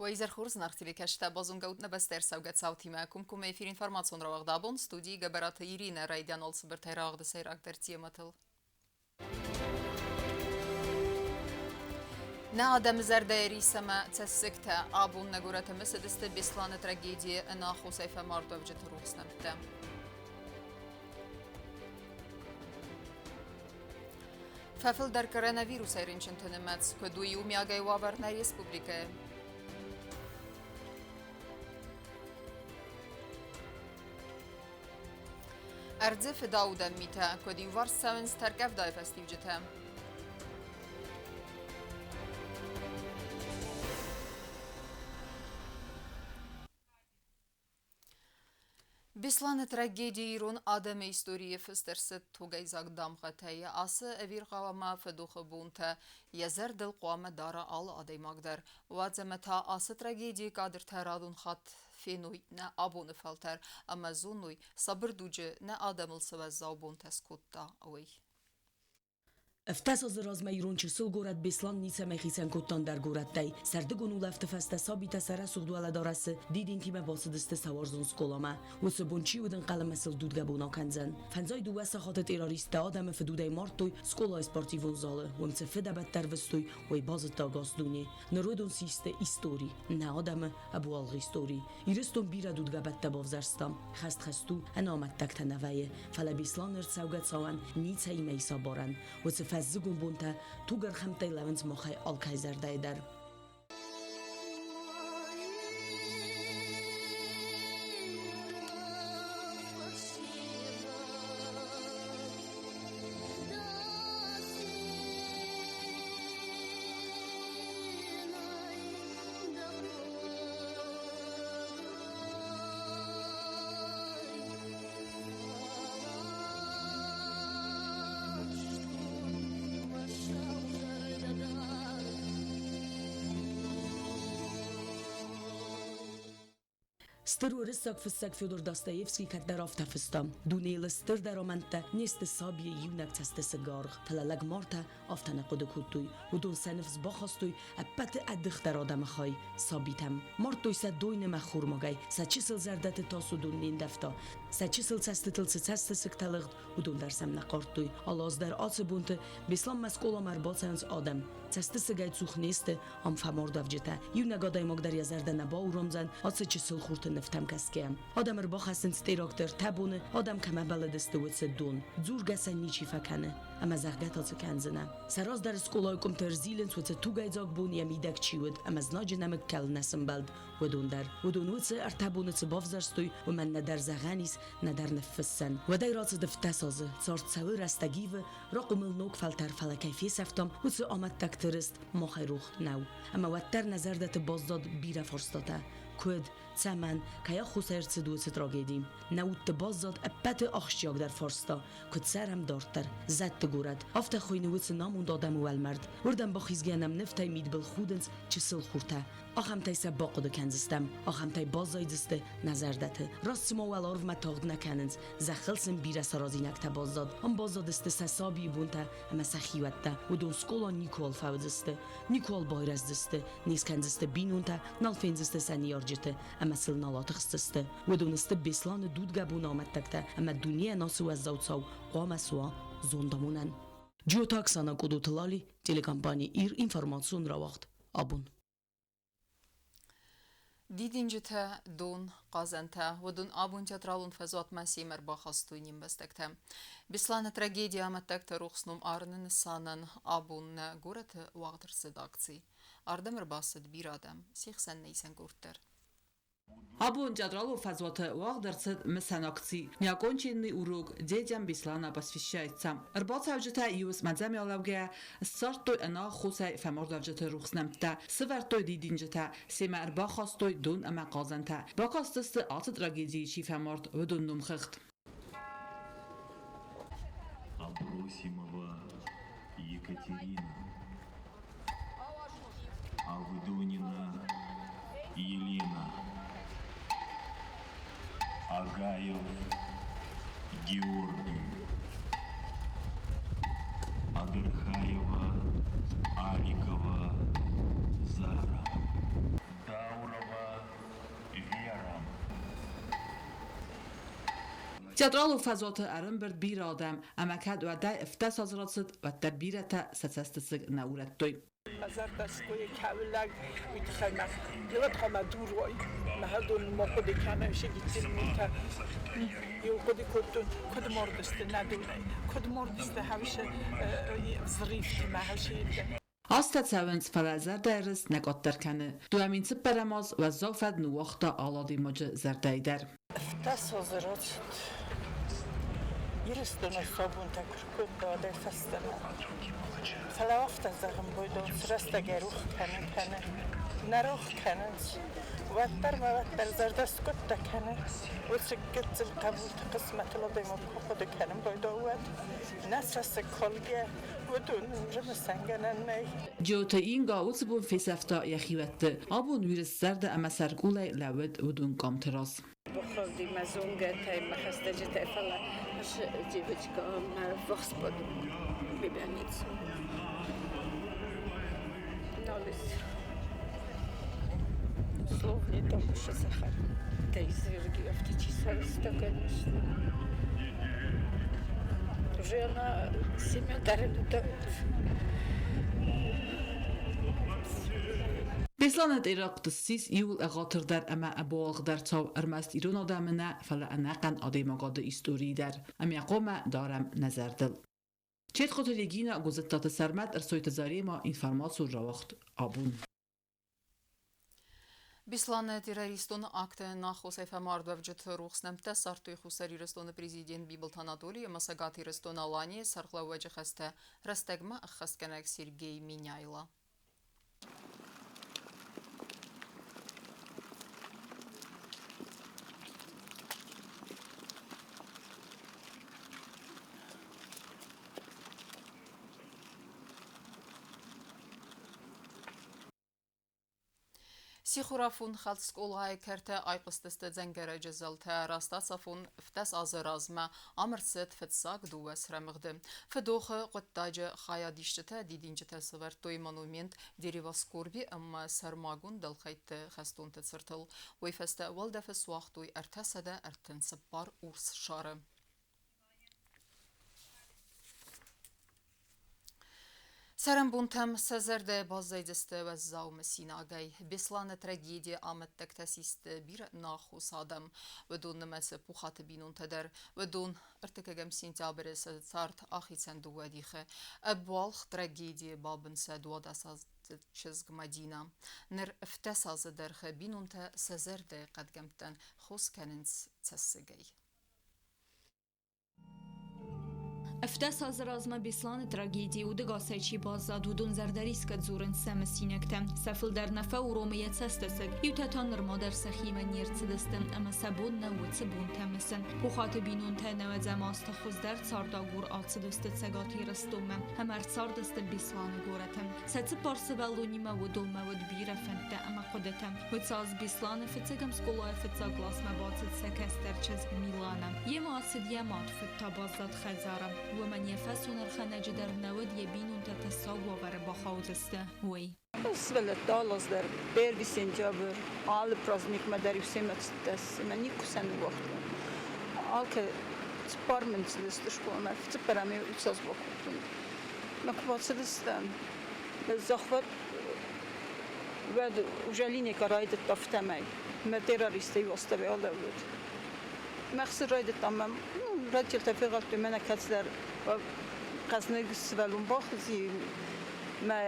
Уӕ изӕр хорз, зынаргъ телекӕсджытӕ, базонгӕ ут нӕ бӕстӕ ӕрцӕугӕ цаутимӕ. Комкоммӕ эфир информацион рауагъд абон студийы Гӕбӕраты Иринӕ райдиан алцыбыртӕй рауагъды сӕйрагдӕр темӕтыл. Нӕ адӕмы зӕрдӕйы рис ӕмӕ цӕссыгтӕ абон нӕ горӕты мысыдысты Беслӕны трагедийы ӕнаххосӕй фӕмардуӕвджыты рухс нӕмттӕ. Фӕфылдӕр коронавирусӕй рынчынты нымӕц, куыд у иумиагӕй уавӕр нӕ республикӕйы. Ӕрдзы фыдаудӕн митӕ, куыд иуварс цӕуынц тӕрккъӕвдайы фӕстиуджытӕ. Беслӕны трагеди ирон адӕмы историйы фыст ӕрцыд тугӕйдзаг дамгъӕтӕй. Ацы ӕвирхъау ӕмӕ фыдохы бонтӕ йӕ зӕрдыл хъуамӕ дара алы адӕймаг дӕр. Уадз ӕмӕ та ацы трагедийы кадртӕ радон хатт феной нӕ абоны фӕлтӕр ӕмӕ зоной, сабыр дуджы нӕ адӕмыл цы уӕззау бонтӕ скодта, уый. 17 азы размӕ ирон чысыл горӕт Беслӕн ницӕмӕй хицӕн кодта ӕндӕр горӕттӕй. Сӕрдыгон улӕфты фӕстӕ сабитӕ сӕ рӕсугъд уӕлӕдарӕсы дидинтимӕ бацыдысты сӕ уарзон скъоламӕ. Уыцы бон чи уыд ӕнхъӕл ӕмӕ сыл дудгӕ бон акӕндзӕн. Фӕндзай дыууӕ сахаты террористтӕ адӕмы фыдудӕй мардтой скъолайы спортивон залы, уым цы фыдӕбӕттӕ ӕрвыстой, уый базыдта ӕгас дуне. Ныр уыдон систы истори, нӕ адӕмы ӕбуалгъ истори. Ирыстон бирӕ дудгӕбӕттӕ бавзӕрста. Хӕст хӕст у, ӕнӕамӕттӕгтӕ нӕ вӕййы, фӕлӕ Беслӕны ӕрцӕугӕ цауӕн ницӕимӕ ис абарӕн. Уыцы фӕззыгон бонтӕ тугӕрхӕмттӕй лӕууынц махӕй алкӕй зӕрдӕйы дӕр. Стыр уырыссаг фыссӕг Федор Достоевский кӕддӕр афтӕ фыста: Дунейыл стырдӕр ромӕнттӕ не сты сабийы иунӕг цӕстысыг аргъ, фӕлӕ лӕгмартӕ афтӕ нӕ хъуыды кодтой. Уыдон сӕ ныфс бахастой ӕппӕты ӕдыхдӕр адӕмы хай сабитӕм. Мардтой сӕ дойны мӕ хурмагӕй, сӕ чысыл зӕрдӕты тас уыдон не ндӕвта. Сӕ чысыл цӕстытыл цы цӕстысыгтӕ лыгъд, уыдон дӕр сӕм нӕ хъардтой. Алы аз дӕр ацы бонты Бесланмӕ скъоламӕ ӕрбацӕуынц адӕм. Цӕстысыгӕй цух не сты, ам фӕмардӕвджытӕ. Иунӕг адӕймаг дӕр йӕ зӕрдӕ нӕ бауромдзӕн ацы чысыл хурты нывтӕм кӕсгӕйӕ. Адӕм ӕрбахӕссынц теракты ӕртӕ боны, адӕм кӕмӕ бӕллыдысты, уыцы дон. Дзургӕ сӕ ничи фӕкӕны. Ӕмӕ зӕгъгӕ та цы кӕндзынӕ? Сӕ раздӕры скъолайы къуымты ӕрзилынц, уыцы тугӕйдзаг бон йӕ мидӕг чи уыд ӕмӕ знаджы нӕмыг кӕлын нӕ сымбӕлд, уыдон дӕр. Уыдон уыцы ӕртӕ боны цы бавзӕрстой, уымӕн нӕдӕр зӕгъӕн ис, нӕдӕр ныффыссӕн. Уӕдӕй рацыд 17 азы, цард цӕуы, рӕстӕг ивы, рахъомыл ног фӕлтӕр, фӕлӕ кӕй фесӕфтам, уыцы амӕттӕгты рыст махӕй рох нӕу. Ӕмӕ уӕддӕр нӕ зӕрдӕты баззад бирӕ фарстатӕ. Куыд, цӕмӕн, кӕй аххосӕй ӕрцыд уыцы трагеди? Нӕ удты баззад ӕппӕты ахсджиагдӕр фарста, куыд цӕрӕм дарддӕр, зӕдты горӕт, афтӕ хуыйны уыцы намонд адӕмы уӕлмӕрд. Уырдӕм бахизгӕ нӕм нывтӕй мидбыл худынц чысыл хуртӕ. Ахӕмтӕй сӕ бахъуыды кӕндзыстӕм, ахӕмтӕй баззайдзысты нӕ зӕрдӕты. Раст цыма уӕларвмӕ тагъд нӕ кӕнынц, зӕххыл сын бирӕ саразинӕгтӕ баззад. Ам баззадысты сӕ сабийы бонтӕ ӕмӕ сӕ хиуӕттӕ. Уыдон скъола никуал фӕуыдзысты, никуал байрӕздзысты, не скӕндзысты бинонтӕ, нал фендзысты сӕ ныййарджыты ӕмӕ сыл нал атыхсдзысты. Уыдон сты Беслӕны дудгӕбоны амӕттӕгтӕ ӕмӕ дунейӕн ацы уӕззау цау хъуамӕ суа зондамонӕн. Джиоты Оксана Къудуты Лали, телекомпани Ир информацион рауагъд. Абон. Дидинджытӕ, дон, хъазӕнтӕ, уыдон абон театралон фӕзуатмӕ семӕ ӕрбахастой не мбӕстӕгтӕ. Беслӕны трагедийы амӕттӕгты рухс ном арыны нысанӕн абон нӕ горӕты уагъд ӕрцыд акци. Ардӕм ӕрбацыд бирӕ адӕм, се хсӕн нӕ исӕн къорд дӕр. Абон театралон фӕзуаты уагъд ӕрцыд мысӕн акци «Неоконченный урок детям Беслана посвящается». Ӕрбацӕуджытӕ иу смӕдзӕмӕ лӕугӕйӕ ссардтой ӕнаххосӕй фӕмардӕвджыты рухс нӕмттӕ, сывӕрдтой дидинджытӕ, семӕ ӕрбахастой дон ӕмӕ хъазӕнтӕ. Бакастысты ацы трагедийы чи фӕмард, уыдон номхыгъд. Абросимова Екатерина, Авдонина Елена, Агаев Георгий, Адырхаева Аликова Зара. Театралон фӕзуаты ӕрӕмбырд бирӕ адӕм, ӕмӕ кӕд уӕдӕй 17 азы рацыд, уӕддӕр бирӕтӕ сӕ цӕстысыг нӕ урӕдтой. Мӕ зӕрдӕ скъуыйы кӕуылӕг, уый тыххӕй мӕ лӕг хъуамӕ дурой. Мӕ хӕдон ма хъуыды кӕнӕм сигитин митӕ. Иу хъуыды кодтон, куыд мардысты нӕ донӕй, куыд мардысты хӕвсы взрывтимӕ хӕвситы. Азтӕ цӕуынц, фӕлӕ зӕрдӕйы рыст нӕ къаддӕр кӕны. 2004 аз уӕззау фӕд ныууагъта алы адӕймаджы зӕрдӕйы дӕр. 17 азы рацыд Ирыстоны сабунтӕ куы ркодта, уӕдӕй фӕстӕмӕ. Фӕлӕ афтӕ зӕгъын байдайынц, рӕстӕг ӕрох кӕнын кӕны. Нӕ рох кӕнынц. Уӕддӕр ма уӕддӕр зӕрдӕ скъуыдтӕ кӕны. Уыцы гыццыл хъӕбулты хъысмӕтыл адӕймаг куы хъуыды кӕнын байдайы, уӕд нӕ цӕссыг калгӕ, уыдон рымысӕнгӕнӕн нӕй. Джиоты Инга уыцы бон фесӕфта йӕхиуӕтты. Абон уый рыстзӕрдӕ ӕмӕ сӕркъулӕй лӕууыд уыдон къамты раз. Бахауди мӕ зонгӕтӕй, мӕ хӕстӕджытӕй, фӕлӕ девочка мӕ ввахс подруга, племянница. Нал ис. Слов не тому, что Захар. Да изверги, афтӕ чи сарӕзта, конечно. Уже она семя дарит. Беслӕны теракт ссис иууыл ӕгъатырдӕр ӕмӕ ӕбуалгъдӕр цау ӕрмӕст ирон адӕмы нӕ, фӕлӕ ӕнӕхъӕн адӕймагады историйы дӕр. Ӕмӕ хъуамӕ дарӕм нӕ зӕрдыл. Четхъоты Регина, Гуызыттаты Сӕрмӕт, Ӕрсойты Зарема, информацион рауагъд абон. Беслӕны террористон акты аххосӕй фӕмардуӕвджыты рухс нӕмттӕ ссардтой Хуссар Ирыстоны президент Бибылты Анатолий ӕмӕ Цӕгат Ирыстон-Аланийы сӕргълӕууӕджы хӕстӕ рӕстӕгмӕ ӕххӕстгӕнӕг Сергей Меняйло. Сихорафон хӕлд скъолайы кӕрты айхъуыстысты дзӕнгӕрӕджы зӕлтӕ. Раст ацафон 17 азы размӕ ам ӕрцыд фыццаг дыууӕ срӕмыгъды. Фыдохы хъуыддаджы хайадисджытӕ дидинджытӕ сӕвӕрдтой монумент Дерево скорби ӕмӕ сӕрмагонд дӕлхӕйтты хӕстонты цыртыл. Уый фӕстӕ уӕлдӕфы суагътой 334 урс шары. Цӕрӕнбонтӕм сӕ зӕрдӕ баззайдзысты уӕззау мысинагӕй. Беслӕны трагедийы амӕттӕгтӕ систы бирӕ ӕнаххос адӕм. Уыдон нымӕцы Пухаты бинонтӕ дӕр. Уыдон 30 сентябры сӕ цард ахицӕн дыууӕ дихы. Ӕбуалгъ трагедийы бабын сӕ 12-аздзыд чызг Мадинӕ. Ныр 17 азы дӕргъы бинонтӕ сӕ зӕрдӕйы хъӕдгӕмттӕн хос кӕнынц цӕссыгӕй. 17 азы размӕ Беслӕны трагедийы удӕгасӕй чи баззад, уыдон зӕрдӕрисгӕ дзурынц сӕ мысинӕгтӕ. Сӕ фылдӕр нӕ фӕуромы йӕ цӕстысыг. Иутӕ та нырма дӕр сӕхимӕ не рцыдысты ӕмӕ сӕ бон нӕ уыцы бонтӕ мысын. Пухаты бинонтӕ нӕуӕдзӕм азты хуыздӕр цардагур ацыдысты Цӕгат Ирыстонмӕ ӕмӕ ӕрцардысты Беслӕны горӕты. Сӕ цыппар сывӕллонимӕ уыдонмӕ уыд бирӕ фӕндтӕ ӕмӕ хъуыдытӕ. Уыцы аз Беслӕны фыццӕгӕм скъолайы фыццаг классмӕ бацыд сӕ кӕстӕр чызг Милана. Йемӕ ацыд йӕ мад, фыд та баззад хӕдзары. Уымӕн йӕ фӕсонӕрхӕнӕджы дӕр нӕ уыд, йӕ бинонтӕ тӕссаг уавӕры бахаудзысты, уый. Сывӕллӕттӕ алы аз дӕр первый сентябрь, алы праздникмӕ дӕр-иу семӕ цыдтӕс, ӕмӕ никуы сӕ ныууагътон. Алкӕ цыппар мын цыдысты скъоламӕ, цыппӕрӕм-иу уыцы бакодтон. Мӕ куы бацыдыстӕм, захват уӕд уже линейка райдыдта афтӕмӕй. Мӕ террористтӕ иу астӕуӕй алӕууыд. Мӕ хсыр райдыдта мӕ родительтӕ фегъӕлдтой мӕнӕ кӕцыдӕр хъӕзныг сывӕллон бахузи мӕ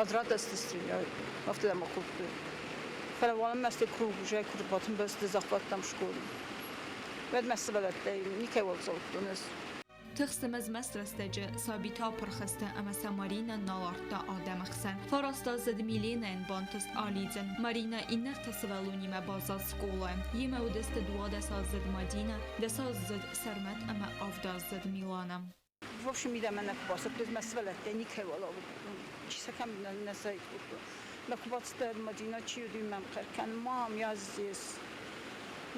от радости стреляют. Афтӕ дӕр ма кодтой. Фӕлӕ уалынмӕ стӕй круг уже куы рбатымбыл захваттам школы. Уӕд мӕ сывӕллӕттӕй никӕйуал дзырдтон ӕз. Тыхст ӕмӕ змӕст рӕстӕджы сабитӕ апырх сты ӕмӕ сӕ Маринӕ нал ардта адӕмы хсӕн. Фарастаздзыд Миленӕйӕн бантыст алидзын. Маринӕ иннӕ ӕртӕ сывӕллонимӕ баззад скъолайы. Йемӕ уыдысты 12-аздзыд Мадинӕ, 10-аздзыд Сӕрмӕт ӕмӕ авдаздзыд Милана. В общем, мидӕмӕ нӕ куы бацыдтӕн, мӕ сывӕллӕттӕй никӕйуал ауыдтон. Чи сӕ кӕм нӕ сайд кодтон. Мӕ куы бацыдтӕн, Мадинӕ чи уыди, мӕм хъӕр кӕны, мам, я здесь.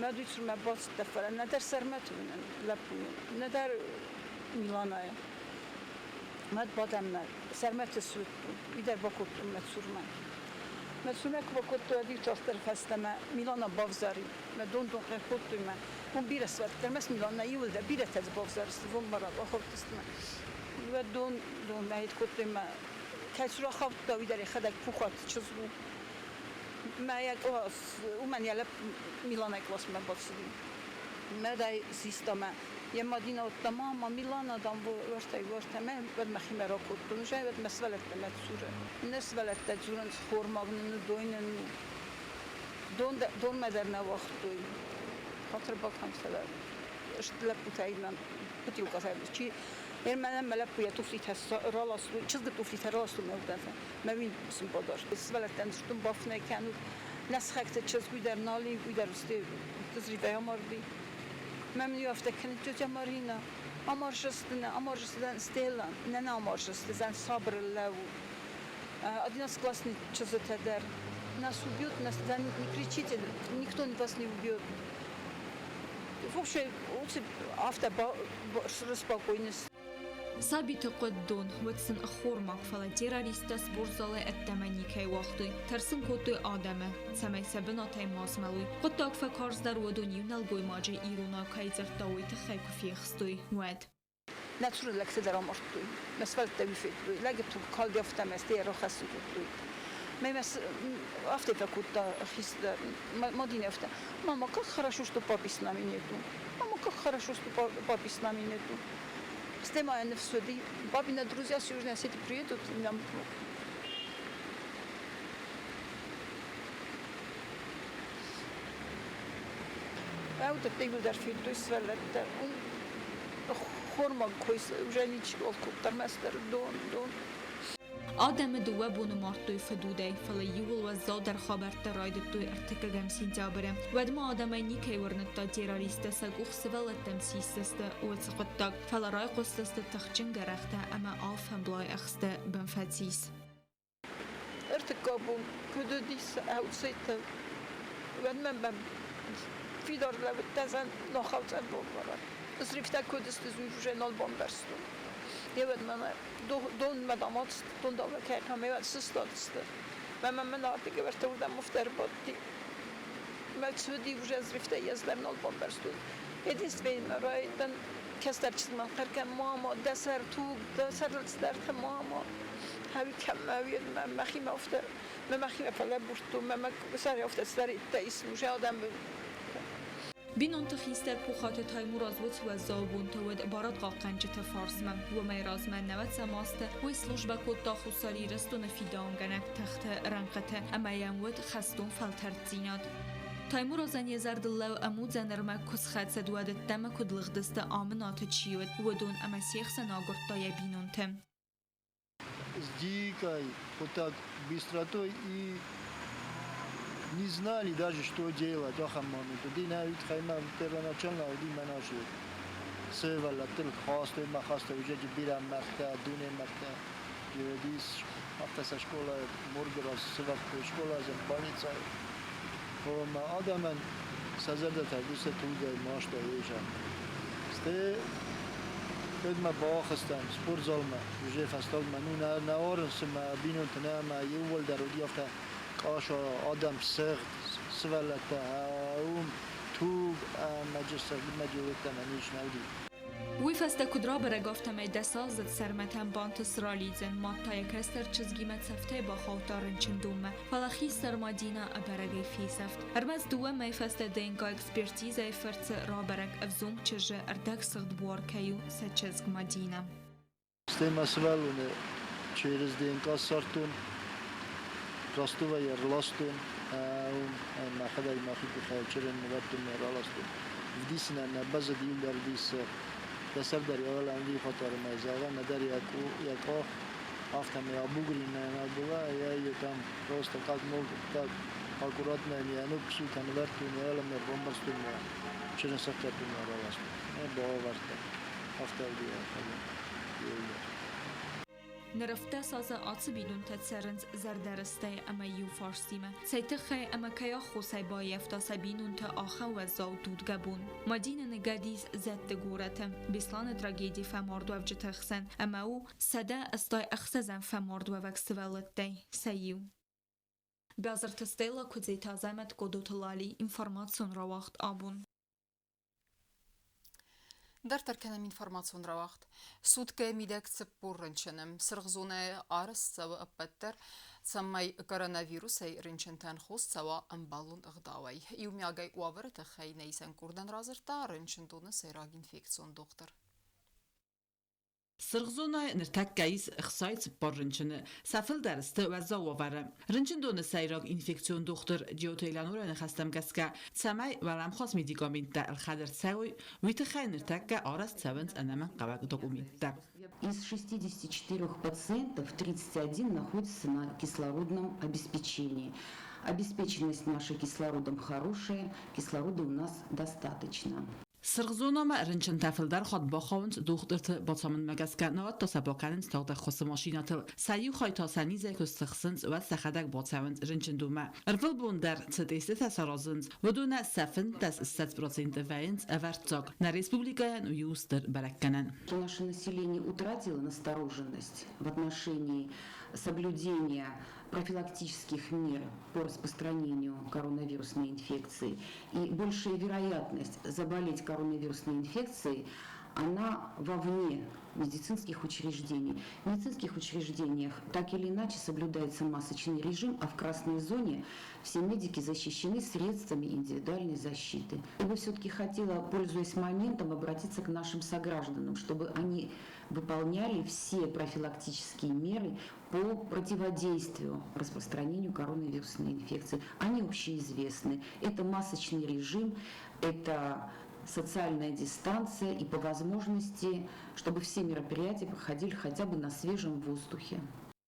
Мӕ дуцурмӕ бацыдтӕ, фӕлӕ нӕдӕр Сӕрмӕты уынын лӕппуйы, нӕдӕр Миланайы. Мад бадӕм мӕ Сӕрмӕты суыдтон, уый дӕр бакодтон мӕ цурмӕ. Мӕ цурмӕ куы бакодтой, уӕд иуцасдӕр фӕстӕмӕ Милана бавзӕр и. Мӕ дон-дон хъӕр кодтой мӕ уым бирӕ сывӕллӕттӕ, ӕрмӕст Милана иуылдӕр бирӕтӕ дзы бавзӕр сты, уым мӕ рахаудтысты мӕ. Уӕд дон-дон мӕ кодтой мӕ кӕй цур ахаудта, уый дӕр йӕхӕдӕг Пухаты чызг у. Мӕ йӕ кълас, уымӕн йӕ лӕппу Миланайы къласмӕ бацыди. Мӕ систа мӕ йӕ Мадина уыдта, мама, Милана, дам, уӕртӕ, уӕртӕ. Мӕ уӕд мӕхимӕ ракодтон, уже уӕд мӕ сывӕллӕттӕ мӕ цуры. Нӕ сывӕллӕттӕ дзурынц, хормаг нын у, дойны нын у. Дон, донмӕ дӕр нӕ уагътой. Хатыр бакӕн, фӕлӕ лӕппутӕй мӕм бутилкӕтӕ чи Мӕнӕн мӕ лӕппу йӕ туфлитӕ раластой, чызгы туфлитӕ раластой мӕ уыдӕн. Мӕ уин сын бадард. Сывӕллӕттӕн дзырдтон, бафынӕй кӕнут. Нӕ сыхӕгты чызг уый дӕр нал и, уый дӕр взрывӕй амарди. Мӕ мын иу афтӕ кӕны, тетя Марина, амарзысты нӕ, амарзысты Стелла, нӕ нӕ амарзысты, зӕн сабыр лӕуу. Одиннадцатиклассный чызджытӕ дӕр нас убьют, нас, да, не кричите, никто вас не убьет. Вообще, афтӕ распокойность. Сабиты хъуыд дон, уӕд сын ӕххормаг, фӕлӕ террористтӕ спортзалӕй ӕддӕмӕ никӕй уагътой, тӕрсын кодтой адӕмы, цӕмӕй сӕ бынатӕй ма змӕлой. Хъуыддаг фӕкарздӕр уыдон иу нӕлгоймаджы иронау кӕй дзырдта, уый тыххӕй куы фехстой, уӕд. Нӕ цуры лӕгтӕ дӕр амардтой, мӕ сывӕллӕттӕ уый федтой, лӕджы туг калди, афтӕ мӕ стӕй рахӕссын кодтой. Мӕ афтӕ фӕкодта хистӕр Мадинӕ афтӕ: «Мама, как хорошо, что папы с нами нету. Мама, как хорошо, что папы с нами нету». Стӕй ма йӕ ныфс уыди, папины друзья с Южной Осетии приедут и нам Уыдӕттӕ иууылдӕр федтой сывӕллӕттӕ. Хормаг кой уже ничего кодта, ӕрмӕстдӕр дон, дон. Адӕмы дыууӕ боны мардтой фыдудӕй, фӕлӕ иууыл уӕззаудӕр хабӕрттӕ райдыдтой ӕртыккӕгӕм сентябры. Уӕдмӕ адӕмӕй никӕй уырныдта террористтӕ сӕ къух сывӕллӕттӕм сисдзысты, уыцы хъуыддаг, фӕлӕ райхъуыстысты тыхджын гӕрӕхтӕ ӕмӕ алфӕмблай ӕхсты бын фӕцис. Ӕртыккаг бон куыд уыдис ӕуцӕйтӕ, уӕдмӕ мӕм фидар лӕууыдтӕн нохаудзӕн бонвӕрӕн. Взрывтӕ куыд сты, уый уже нал бамбӕрстон. Еуӕд мӕнӕ донмӕ дамацт, дондавӕ кӕй ӕмӕ сыстадысты. Мӕ мӕ ардыгӕй уӕртӕ уырдӕм уфтӕ ӕрбадти. Мӕ цуди уже взрывтӕ езлӕм нал бамбӕрстон. Единственное, райдтан кӕстӕр чызгмӕ хъӕр кӕн, мама, дӕ сӕр туг, дӕ сӕрыл цыдӕртӕ, мама. Хӕуи кӕммӕ уед, мӕ мӕхимӕ уфтӕ, мӕ мӕхимӕ фӕлӕбурдтон, мӕ мӕ сӕрӕй уфтӕ цыдӕр ис, уже адӕм. Бинонты хистӕр Пухаты Таймураз уыцы уӕззау бонты уыд барадхъахъхъӕнджыты фарсмӕ. Уымӕй размӕ нӕуӕдзӕм азты уый службӕ кодта Хуссар Ирыстоны фидауынгӕнӕг тыхты рӕнхъыты ӕмӕ йӕм уыд хӕстон фӕлтӕрддзинад. Таймуразӕн йӕ зӕрдыл лӕу ӕмудзӕн ӕрмӕг куы схӕцыд, уӕд ӕддӕмӕ куыд лыгъдысты амынаты чи уыд, уыдон ӕмӕ се хсӕн агуырдта йӕ бинонты. С дикой вот так быстротой и не знали даже, что делать ахӕм момент. Уыди нӕ тыххӕй первоначально уыди мӕ наши сывӕллӕттыл хастой ма хастой уже бирӕ мӕрдтӕ, дуне мӕрдтӕ. Уыдис афтӕ сӕ скъола моргы раз сывӕрдтой скъола больницӕйы. Фӕлӕ адӕмӕн сӕ зӕрдӕтӕ уыцы тугӕй мастӕй исӕн. Стӕй кӕд ма бахызтӕн спортзалмӕ, уже фӕстагмӕ, ну нӕ, нӕ арын цыма бинонты нӕ ӕмӕ иууылдӕр уыди афтӕ къӕса, адӕм сыгъд, сывӕллӕттӕ, уым туг ӕмӕ сыгъдмӕджы уыдтӕн ис нӕ уыди. Уый фӕстӕ куыд рабӕрӕг, афтӕмӕй дӕсаздзыд Сӕрмӕтӕн бантыст ралидзын, мад та йӕ кӕстӕр чызгимӕ цӕфтӕй бахаудта рынчындонмӕ, фӕлӕ хистӕр Мадинӕ ӕбӕрӕгӕй фесӕфт. Ӕрмӕст дыууӕ мӕйы фӕстӕ ДНК-экспертизӕйы фӕрцы рабӕрӕг, ӕвзонг чызджы ӕрдӕгсыгъд буар кӕй у сӕ чызг Мадинӕ. Стӕй ма сывӕллоны через ДНК ссардтон, Ростовӕй ӕрластон, уым мӕхӕдӕг мӕхи къухӕй чырын нывӕрдтон ӕмӕ раластон. Вдисынӕн нӕ баззад иугӕр дисы. Йӕ сӕр дӕр йӕ уӕлӕ ӕндыйы фӕтӕрынӕй зӕгъа, нӕдӕр йӕ къах, афтӕмӕй обугрин нӕ была, я ее там просто как мог, так аккуратно йӕ ног псутӕ нывӕрдтон, йӕ уӕлӕ мӕ бамбӕрзтон мӕ чырын сӕфтӕрдтон мӕ раластон. Бавӕрдта. Афтӕ уыди йӕ хабар. Иугӕр. Ныр афтӕ садзы ацы бинонтӕ цӕрынц зӕрдӕрыстӕй ӕмӕ иу фарстимӕ. Цӕй тыххӕй ӕмӕ кӕй аххосӕй баййӕфта сӕ бинонты ахӕм уӕззау дудгӕ бон. Мадинӕ ныгӕдис зӕдты горӕты, Беслӕны трагеди фӕмардуӕвджыты хсӕн ӕмӕ у 186 фӕмардуӕвӕг сывӕллӕттӕй сӕ иу. Бязырты Стелла, Куыдзеты Азӕмӕт, Къодоты Лали. Информацион рауагъд «Абон». Дарддӕр кӕнӕм информацион рауагъд. Суткӕйы мидӕг 40 рынчыны. Сырх зонӕйы арӕзт цӕуы ӕппӕт дӕр, цӕмӕй коронавирусӕй рынчынтӕн хос цӕуа ӕмбӕлон ӕгъдауӕй. Иумиагӕй уавӕры тыххӕй нӕ исӕн къордӕн радзырдта рынчындоны сӕйраг инфекцион дохтыр. Сырх зонӕйы ныртӕккӕ ис 64 рынчыны, сӕ фылдӕр сты уӕззау уавӕры. Рынчындоны сӕйраг инфекцион дохтыр Джиоты Элеонорайы ныхӕстӕм гӕсгӕ, цӕмӕй уӕлӕмхас медикаменттӕ ӕлхӕд ӕрцӕуой, уый тыххӕй ныртӕккӕ арӕзт цӕуынц ӕнӕмӕнгхъӕуӕг документтӕ. Из 64 пациентов 31 находится на кислородном обеспечении. Обеспеченность наша кислородом хорошая, кислорода у нас достаточно. Сырх зонӕмӕ рынчынтӕ фылдӕр хатт бахауынц дохтырты бацамындмӕ гӕсгӕ, науӕд та сӕ бакӕнынц тагъд ӕххуысы машинӕтыл. Сӕ иу хай та сӕ низӕй куы стыхсынц, уӕд сӕхӕдӕг бацӕуынц рынчындонмӕ. Ӕрвылбон дӕр цы тестытӕ саразынц, уыдонӕй сӕ 35% вӕййынц ӕвӕрццаг. Нӕ республикӕйӕн уый у стыр бӕрӕггӕнӕн. Наше население утратило настороженность в отношении соблюдения профилактических мер по распространению коронавирусной инфекции. И большая вероятность заболеть коронавирусной инфекцией, она вовне медицинских учреждений. В медицинских учреждениях так или иначе соблюдается масочный режим, а в красной зоне все медики защищены средствами индивидуальной защиты. Я бы все-таки хотела, пользуясь моментом, обратиться к нашим согражданам, чтобы они выполняли все профилактические меры по противодействию распространению коронавирусной инфекции. Они общеизвестны. Это масочный режим, это социальная дистанция и по возможности, чтобы все мероприятия проходили хотя бы на свежем воздухе.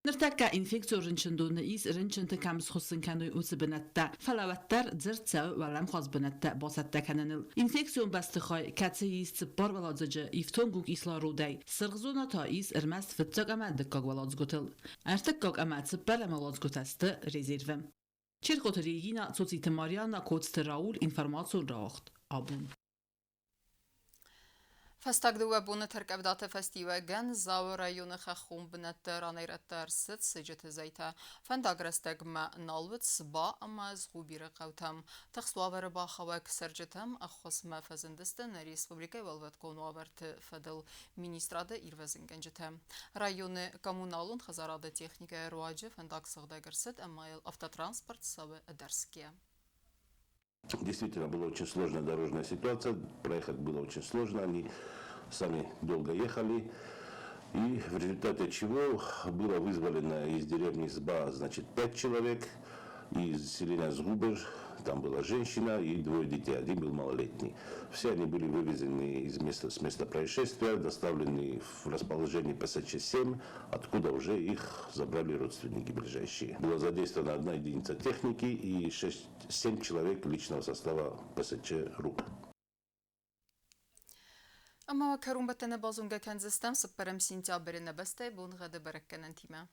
Ныртӕккӕ инфекцион рынчындоны ис рынчынты кӕм схуыссын кӕной, уыцы бынӕттӕ, фӕлӕ уӕддӕр дзырд цӕуы уӕлӕмхас бынӕттӕ бацӕттӕ кӕныныл. Инфекцион бӕстыхай, кӕцыйы ис цыппар уӕладзыджы, ифтонг у кислородӕй, сырх зонӕ та ис ӕрмӕст фыццаг ӕмӕ дыккаг уӕладзгуытыл. Ӕртыккаг ӕмӕ цыппӕрӕм уӕладзгуытӕ сты резервы. Чертхъоты Регина, Цоциты Марьяна, Коцты Рауль, информацион рауагъд «Абон». Фӕстаг дыууӕ боны тӕрккъӕвдаты фӕстиуӕгӕн Дзауы районы хӕххон бынӕтты ранӕй-рӕтты ӕрцыд сыджыты зӕйтӕ. Фӕндаг рӕстӕгмӕ нал уыд Сыба ӕмӕ Згъубиры хъӕутӕм. Тыхст уавӕры бахауӕг цӕрджытӕм ӕххуысмӕ фӕзындысты нӕ республикӕйы уӕлвӕткон уавӕрты фӕдыл министрады ирвӕзынгӕнджытӕ. Районы коммуналон хӕдзарады техникӕйы руаджы фӕндаг сыгъдӕг ӕрцыд ӕмӕ йыл автотранспорт цӕуы ӕдӕрсгӕ. Действительно, была очень сложная дорожная ситуация, проехать было очень сложно, они сами долго ехали. И в результате чего было вызволено из деревни Сба, значит, 5 человек, из селения Згубер, там была женщина и двое детей, один был малолетний. Все они были вывезены с места происшествия, доставлены в расположение ПСЧ-7, откуда уже их забрали родственники ближайшие. Была задействована одна единица техники и 6, 7 человек личного состава ПСЧ РУП. Ӕмӕ кӕронбӕттӕны базонгӕ кӕндзыстӕм цыппӕрӕм сентябры нӕ бӕстӕйы боныгъӕды бӕрӕггӕнӕнтимӕ.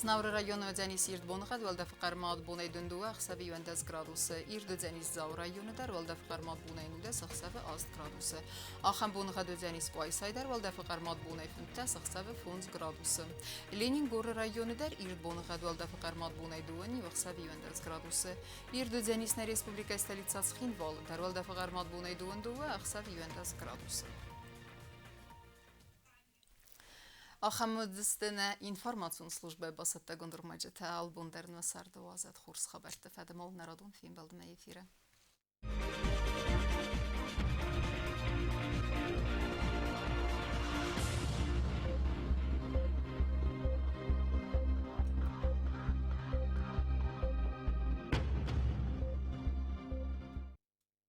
Знауыры районы уыдзӕнис ирд боныгъӕд, уӕлдӕфы хъӕрмад бонӕй 12, ӕхсӕвы 11 градусы. Ирд уыдзӕнис Дзауы районы дӕр, уӕлдӕфы хъӕрмад бонӕй 19, ӕхсӕвы 8 градусы. Ахӕм боныгъӕд уыдзӕнис Къуайсайы дӕр, уӕлдӕфы хъӕрмад бонӕй 15, ӕхсӕвы 5 градусы. Ленингоры районы дӕр ирд боныгъӕд, уӕлдӕфы хъӕрмад бонӕй 2, ӕхсӕвы 11 градусы. Ирд уыдзӕнис нӕ республикӕйы столицӕ Цхинвалы дӕр, уӕлдӕфы хъӕрмад бонӕй 22, ӕхсӕвы 11 градусы. Ахӕм уыдысты нӕ информацион службӕйы бацӕттӕгонд ӕрмӕджытӕ. Алыбон дӕр нӕ царды уадзӕд хорз хабӕртты фӕдыл нӕ радон фембӕлдмӕ эфиры.